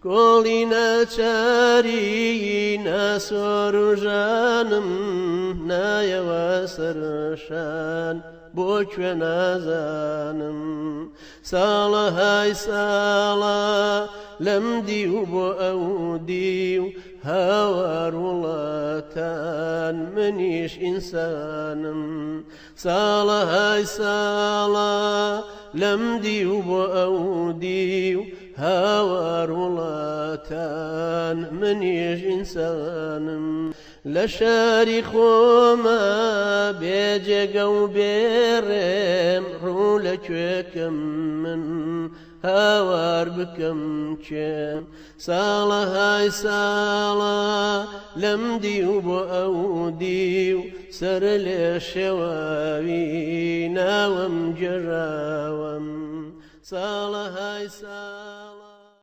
کۆڵی ناچاری ناسۆر و ژانم نایەوە سەرشان بۆ کوێ نازانم ساڵەهای ساڵە لەم دیو بۆ ئەو دیو هاوار وڵاتان منیش ئینسانم ساڵەهای ساڵە لەم دیو بۆ ئەو دیو هاوار وڵاتان منیش ئینسانم لە شاری خۆما بێ جێگە و بێ ڕێم ڕوو لە کوێکەم من هاوار بکەم کێم ساڵەهای ساڵە لەم دیو بۆ ئەو دیو سەر لێ شێواوی ناوم گێژاوم ساڵەهای ساڵ.